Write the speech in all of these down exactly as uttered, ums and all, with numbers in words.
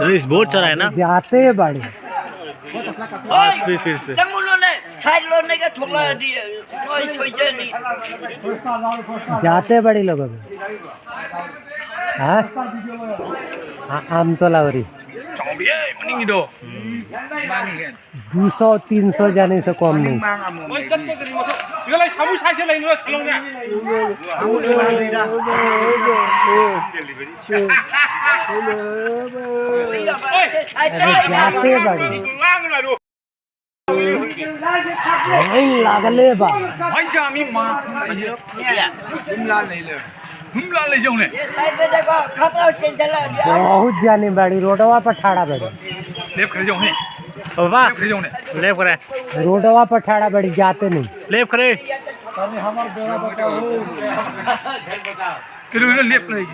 अरे, इस बहुत सारा है ना। जाते बड़े। आज भी फिर से। चंगुलो ने साइड लो ने के ठोकला दिए। कोई सोचे नहीं। जाते बड़ी लोग अभी। हाँ? आ-, आमतोला वरी। चौड़िए, मनिंग दो। दो सौ तीन सौ जाने से कम नहीं। अरे जाते बड़ी। लाइन लागले बा। भाई जा, अमी माँ। हमला ले ले। हमला ले जाओ ने। बहुत जाने बाड़ी, रोडवा पर ठाड़ा बाड़ी। लेफ्ट करे जाओ ने। बाबा, लेफ्ट करे जाओ ने। लेफ्ट करे। रोडवा पर ठाड़ा बाड़ी, जाते नहीं। लेफ्ट करे। चलो, इन्हें लेफ्ट करे।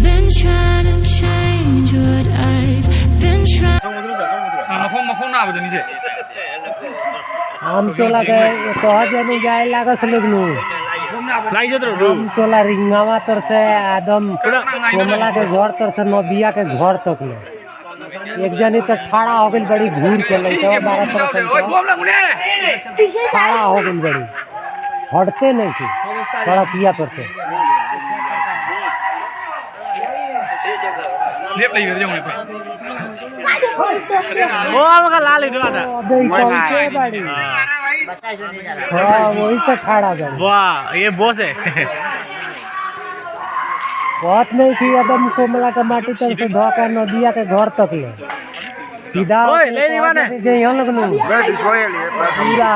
Been trying to change what I've been trying. हाँ, मखों, मखों ना आवे तो नीचे। हम चला के तो आज नहीं जाए लागा से लोग नु। लाई जत रो। हम चला रिंगावा तर से आदम कोमला के घर तर से नबिया के घर तक ले। एक जनी तो ठाड़ा हो गइल बड़ी घूर के लइका बारह तरह के लइका। ठाड़ा हो गइल बड़ी। हटते नहीं थे। थोड़ा किया पर से। लेप ले इधर जाओ ने। ओ, हमका लाल ही डरा था। अबे, ई कौन से बड़ी? हाँ, वही से ठाड़ा बड़ी। वाह, ये बॉस है। बहुत नहीं थी एकदम कोमला के माटी तर से धोका नदिया के घर तक ले। सीधा ओए, ले ली माने। जे यहाँ लगनु। बैठ, इसको ले लिए, बैठ। पूरा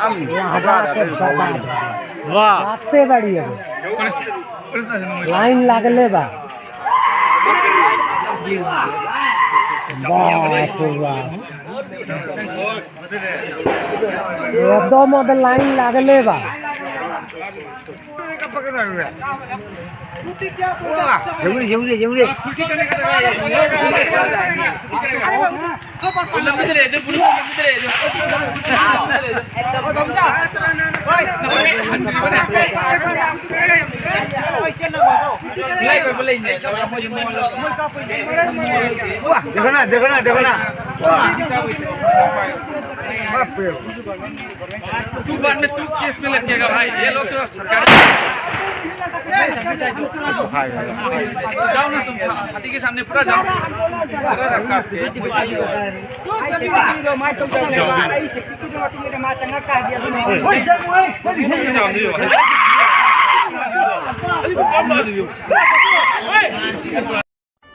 हम यहाँ हटा के बता दे। वाह। बाते बड़ी है। लाइन लागले बा। बाप रे बाप। एकदम अब लाइन लागले बा। जल्दी, जल्दी, जल्दी। देखो ना, देखो ना, देखो ना। वाह। तू बाद में तू केस में लग जाएगा भाई, ये लोग तो सरकारी। जाओ ना तुम, छाती के सामने पूरा जाओ।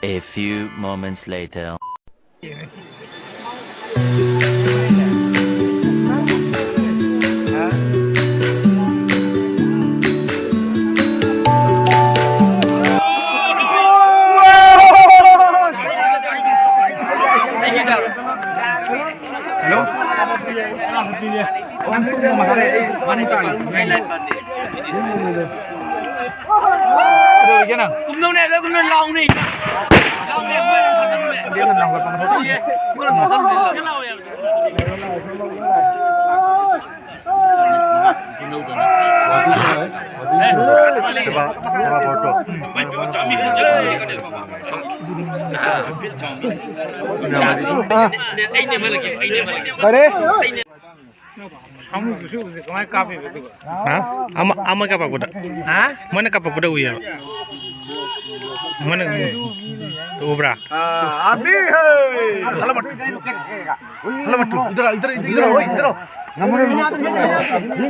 A few moments later. Hello? ꯀꯩꯗꯧꯔꯤꯒꯦ ꯅꯪ? ꯀꯨꯝꯗꯧꯅꯦ, ꯂꯣꯏ ꯀꯨꯝꯗꯧꯅꯦ, ꯂꯥꯎꯅꯦ꯫ ꯂꯥꯎꯅꯦ, ꯃꯣꯏ ꯑꯗꯨꯝ ꯊꯥꯖꯜꯂꯨꯅꯦ꯫ ꯃꯣꯏ ꯑꯗꯨꯝ ꯊꯥꯖꯜꯂꯨꯅꯦ, ꯂꯥꯎꯅꯦ꯫ ꯑꯩꯅꯦ ꯑꯃ ꯂꯩꯒꯦ, ꯑꯩꯅꯦ ꯑꯃ ꯂꯩꯒꯦ꯫ ꯀꯔꯤ? ꯁꯥꯃꯨꯗꯨꯁꯨ ꯎꯗꯦ, ꯀꯃꯥꯏꯅ ꯀꯥꯞꯄꯤꯕ ꯑꯗꯨꯒ? ꯍꯥ? ꯑꯃ, ꯑꯃ ꯀꯥꯞꯄꯛꯄꯗ? ꯍꯥ? ꯃꯣꯏꯅ ꯀꯥꯞꯄꯛꯄꯗ ꯎꯏꯌꯦꯕ꯫ ꯃꯣꯏꯅ ꯎꯕ꯭ꯔꯥ? ꯑꯥ, ꯑꯕꯤ ꯍꯦ! ꯍꯜꯂꯃꯠ꯫ ꯍꯜꯂꯃꯠ ꯇꯨ꯫ ꯏꯗꯔ, ꯏꯗꯔ, ꯏꯗꯔ, ꯏꯗꯔ, ꯏꯗꯔ꯫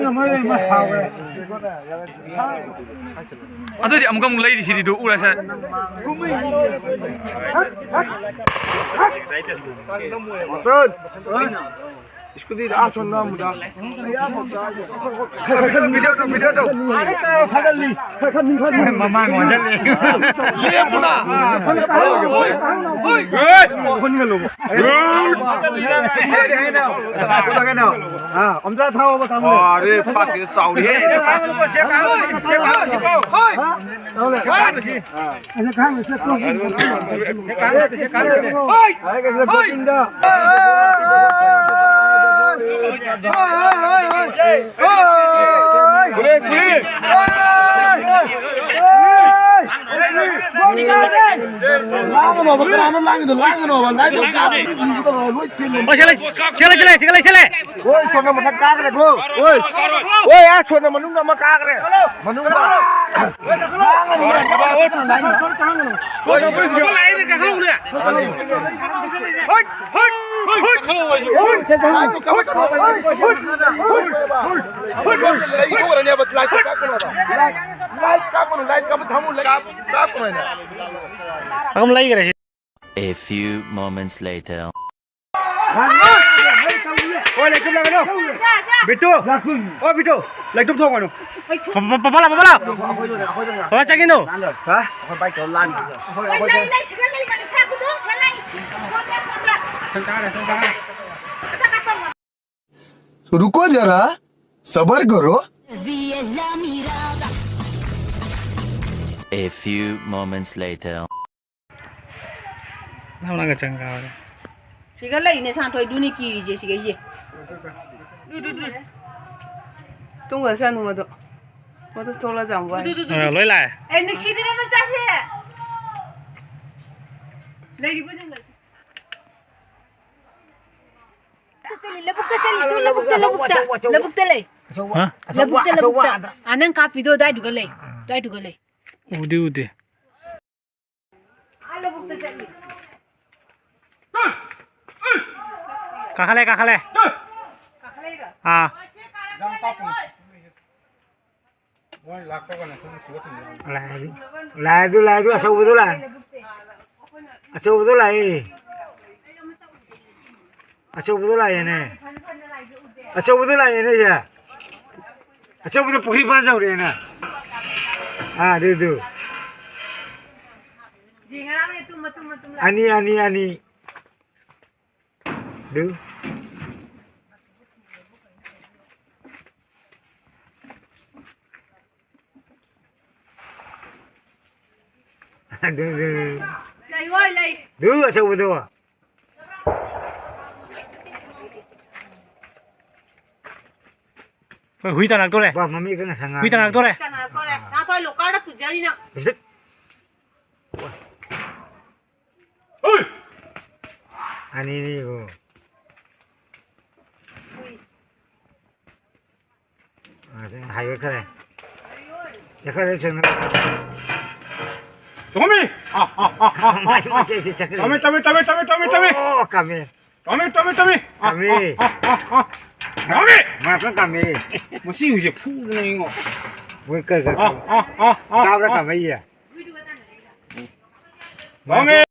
ꯉꯝꯃꯔꯣꯏ, ꯃꯥ ꯁꯥꯎꯔꯦ꯫ ꯑꯗꯨꯗꯤ ꯑꯃꯨꯛꯀ ꯑꯃꯨꯛ ꯂꯩꯔꯤꯁꯤꯗꯤ, ꯑꯗꯨ ꯎꯔꯁꯦ꯫ ꯃꯇꯟ! Scooty ꯗ ꯑꯥ ꯁꯣꯝꯗ ꯑꯃꯨꯛ ꯂꯥꯛ꯫ ꯈꯔ, ꯈꯔ, ꯈꯔ video ꯇꯧ, video ꯇꯧ꯫ ꯃꯃꯥꯡ ꯑꯣꯟꯁꯤꯜꯂꯦ꯫ ꯂꯦꯞꯄꯨꯅ꯫ ꯍꯣꯏ, ꯍꯣꯏ, ꯍꯣꯏ꯫ ꯍꯣꯏ꯫ ꯑꯥ, ꯑꯝꯇ ꯊꯥꯎꯕ, ꯊꯥꯎꯕ꯫ ꯑꯣ, ꯑꯗꯨꯗꯤ ꯐꯥꯁꯀꯤꯗꯤ ꯆꯥꯎꯔꯤꯍꯦ꯫ ꯍꯣꯏ꯫ ꯂꯥꯡꯒꯅꯣꯕ, ꯀꯅꯥꯅꯣ ꯂꯥꯡꯉꯤꯗꯣ? ꯂꯥꯡꯒꯅꯣꯕ, ꯂꯥꯏꯠ ꯑꯝꯇ ꯀꯥꯞꯄ꯫ ꯂꯣꯏ ꯆꯤꯜꯂꯦ꯫ ꯑꯣ, ꯁꯦ ꯂꯩ, ꯁꯦ ꯂꯩ, ꯁꯦ ꯂꯩ, ꯁꯦ ꯂꯩ꯫ ꯍꯣꯏ, ꯁꯣꯝꯗ ꯃꯊꯛ ꯀꯥꯈ꯭ꯔꯦꯀꯣ꯫ ꯍꯣꯏ꯫ ꯍꯣꯏ, ꯑꯥ, ꯁꯣꯝꯗ ꯃꯅꯨꯡꯗ ꯑꯃ ꯀꯥꯈ꯭ꯔꯦ꯫ ꯃꯅꯨꯡꯗ꯫ ꯂꯥꯡꯒꯅꯣ꯫ ꯍꯣꯏ, ꯍꯣꯏ, ꯍꯣꯏ꯫ ꯂꯥꯏꯠ ꯀꯥꯞꯀꯅꯨ ꯍꯥꯏꯕ, ꯂꯥꯏꯠ ꯀꯥꯞꯀꯅꯨ ꯍꯥꯏꯕ꯫ ꯂꯥꯏꯠ, ꯂꯥꯏꯠ ꯀꯥꯞꯀꯅꯨ, ꯂꯥꯏꯠ ꯀꯥꯞꯄ ꯊꯝꯃꯨ, ꯂꯥꯏꯠ ꯀꯥꯞꯀꯅꯨ ꯍꯥꯏꯅ꯫ ꯑꯗꯨꯝ ꯂꯩꯈ꯭ꯔꯦ ꯁꯤ꯫ A few moments later. ꯍꯣꯏ, ꯂꯩꯇꯨꯝ ꯂꯥꯛꯀꯅꯨ꯫ ꯕꯤꯇꯨ꯫ ꯑꯣ, ꯕꯤꯇꯨ꯫ ꯂꯩꯇꯨꯝ ꯊꯣꯡꯒꯅꯨ꯫ ꯄ-, ꯄ-, ꯄ-, ꯄ-, ꯄ-, ꯄ-, ꯄ-, ꯆꯪꯈꯤꯅꯨ꯫ ꯍꯥ? ꯂꯩ, ꯂꯩ, ꯁꯤꯗ ꯂꯩ, ꯃꯅꯤꯁꯥ, ꯈꯨꯗꯣꯡ ꯁꯦ ꯂꯩ꯫ रुको जरा, सबर करो। A few moments later. ꯅꯪ ꯅꯪꯒ ꯆꯪꯈ꯭ꯔꯕꯅꯦ꯫ ꯁꯤꯒ ꯂꯩꯅꯦ, ꯁꯥꯟꯊꯣꯏꯗꯨꯅꯤ ꯀꯤꯔꯤꯁꯦ, ꯁꯤꯒ ꯏꯁꯦ꯫ ꯇꯨꯡꯒ ꯁꯥꯅꯨ ꯃꯗꯣ꯫ ꯃꯗꯨ ꯊꯣꯛꯂꯛꯑ ꯌꯥꯝ ꯋꯥꯏ꯫ ꯑ, ꯂꯣꯏ ꯂꯥꯛꯑꯦ꯫ ꯑꯦ, ꯅꯨꯡꯁꯤꯗꯅ ꯃꯆꯥꯁꯦ꯫ ꯂꯩꯔꯤꯕꯣ ꯖꯪꯒꯜ? ꯂꯧꯕꯨꯛꯇ ꯆꯠꯂꯤ, ꯂꯧꯕꯨꯛꯇ ꯆꯠꯂꯤ, ꯇꯨ ꯂꯧꯕꯨꯛꯇ, ꯂꯧꯕꯨꯛꯇ꯫ ꯑꯆꯧꯕ, ꯑꯆꯧꯕ꯫ ꯂꯧꯕꯨꯛꯇ ꯂꯩ꯫ ꯑꯆꯧꯕ, ꯍꯥ? ꯑꯆꯧꯕ, ꯂꯧꯕꯨꯛꯇ, ꯑꯆꯧꯕ ꯂꯧꯕꯨꯛꯇ꯫ ꯑꯥꯗ꯫ ꯑꯥ, ꯅꯪ ꯀꯥꯞꯄꯤꯗꯣ ꯑꯗꯨꯋꯥꯏꯗꯨꯒ ꯂꯩ꯫ ꯑꯗꯨꯋꯥꯏꯗꯨꯒ ꯂꯩ꯫ ꯎꯗꯦ, ꯎꯗꯦ꯫ ꯑꯥ, ꯂꯧꯕꯨꯛꯇ ꯆꯠꯂꯤ꯫ ꯀꯥꯈꯠꯂꯦ, ꯀꯥꯈꯠꯂꯦ꯫ ꯀꯥꯈꯠꯂꯛꯏꯔꯣ? ꯑꯥ꯫ ꯂꯥꯛꯑꯦ, ꯂꯥꯛꯑꯦ ꯑꯗꯨ, ꯂꯥꯛꯑꯦ ꯑꯗꯨ, ꯑꯆꯧꯕꯗꯣ ꯂꯥꯛꯑꯦ꯫ ꯑꯆꯧꯕꯗꯣ ꯂꯥꯛꯑꯦ꯫ ꯑꯆꯧꯕꯗꯣ ꯂꯥꯛꯑꯦꯅꯦ꯫ ꯑꯆꯧꯕꯗꯣ ꯂꯥꯛꯑꯦꯅꯦ, ꯁꯦ꯫ ꯑꯆꯧꯕꯗꯣ ꯄꯨꯈ꯭ꯔꯤ ꯐꯥꯅ ꯌꯧꯔꯛꯑꯦꯅꯦ꯫ ꯑꯥ, ꯑꯗꯨ, ꯑꯗꯨ꯫ ꯑꯅꯤ, ꯑꯅꯤ, ꯑꯅꯤ꯫ ꯑꯗꯨ꯫ ꯑꯗꯨ, ꯑꯗꯨ, ꯑꯗꯨ꯫ ꯂꯩ, ꯍꯣꯏ, ꯂꯩ꯫ ꯑꯗꯨ ꯑꯆꯧꯕꯗꯣ꯫ ꯍꯣꯏ, ꯍꯨꯏ ꯇꯥꯟꯅꯔꯛꯇꯣꯔꯦ꯫ ꯕꯥ, ꯃꯃꯤꯒ ꯉꯁꯥꯏ ꯉꯥꯡ-, ꯍꯨꯏ ꯇꯥꯟꯅꯔꯛꯇꯣꯔꯦ꯫ ꯀꯅꯥ ꯀꯧꯔꯦ? ꯉꯥ ꯊꯣꯏ ꯂꯣꯀꯔꯗ ꯄꯨꯖꯔꯤ ꯅꯪ꯫ ꯍꯧꯖꯤꯛ꯫ ꯑꯅꯤꯅꯤꯕꯨ꯫ ꯍꯨꯏ꯫ ꯑ, ꯍꯥꯏꯒꯠꯈ꯭ꯔꯦ꯫ ꯆꯠꯈ꯭ꯔꯦ, ꯆꯠꯈ꯭ꯔꯦ꯫ ꯇꯣꯝꯕꯤ! ꯑ, ꯑ, ꯑ, ꯑ, ꯑ, ꯃꯥꯁꯤ, ꯃꯥꯁꯤ, ꯁꯤ ꯆꯠꯈ꯭ꯔꯦ꯫ ꯇꯣꯝꯕꯤ, ꯇꯣꯝꯕꯤ, ꯇꯣꯝꯕꯤ, ꯇꯣꯝꯕꯤ, ꯇꯣꯝꯕꯤ, ꯇꯣꯝꯕꯤ꯫ ꯑꯣ, ꯀꯥꯃꯦ꯫ ꯇꯣꯝꯕꯤ, ꯇꯣꯝꯕꯤ, ꯇꯣꯝꯕꯤ꯫ ꯑ, ꯀꯥꯃꯦ꯫ ꯑ, ꯑ, ꯑ, ꯑ꯫ ꯇꯣꯝꯕꯤ! ꯃꯥꯁꯨ ꯀꯥꯃꯦ꯫ ꯃꯁꯤ ꯍꯧꯖꯤꯛ ꯐꯨꯗꯅ ꯌꯦꯡꯉꯣ꯫ ꯃꯣꯏ ꯀ-, ꯀ-, ꯑ, ꯑ, ꯑ, ꯑ, ꯇꯥꯕ꯭ꯔꯥ, ꯑ꯫ ꯀꯥꯃꯩꯁꯦ? ꯇꯣꯝꯕꯤ!